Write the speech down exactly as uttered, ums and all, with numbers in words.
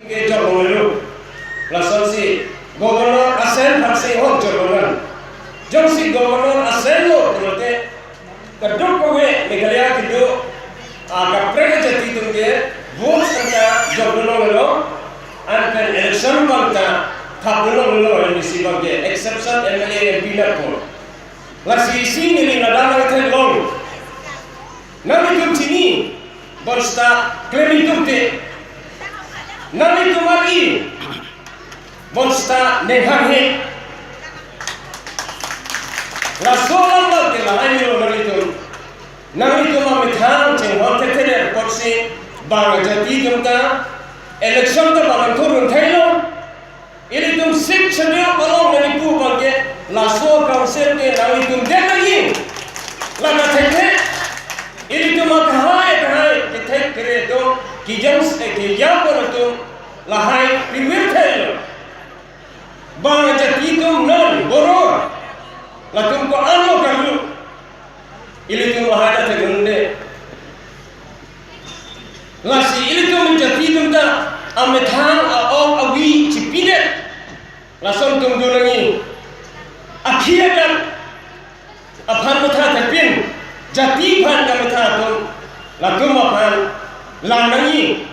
Ke jok longlo. Lasonsi governor asen aphansi ahok jok lonang. Jongsi governor asen lo pulote, kadokave Meghalaya kedo, ah, kaprek ajati atum ke vote anta jok longlo, anpen election abang ta thap longlo, M D C abang ke, exception M L A, M P nat po. Lasi isi neli ladak nangtheklong. Nanglitum chini, bonseta klem ingtungte. Nanglitum ari, bonseta ning hanghe. Laso alam abang ke lahai lo nanglitum. Nanglitum amethang chinghon thekthe apotsi bang ajati atum ta election ta bang thurun thailo. Ilitum Sixth Schedule along nangkipu abang ke laso council ke nanglitum det nangji. Lana thekthe, ilitum akahai akahai kethek kere atum, kejang, eh, kejang pon atum lahai pirvir thailo. Bang ajati atum non Boro, latum ko-an lo karlu. Ilitum lahai ta theklong de. Lasi ilitum jati atum ta amethang a-ok avi chipidet. Lason atum do nangji. Akhir akan aphan matha thekpin, jati aphan kamatha atum, latum aphan lang nangji.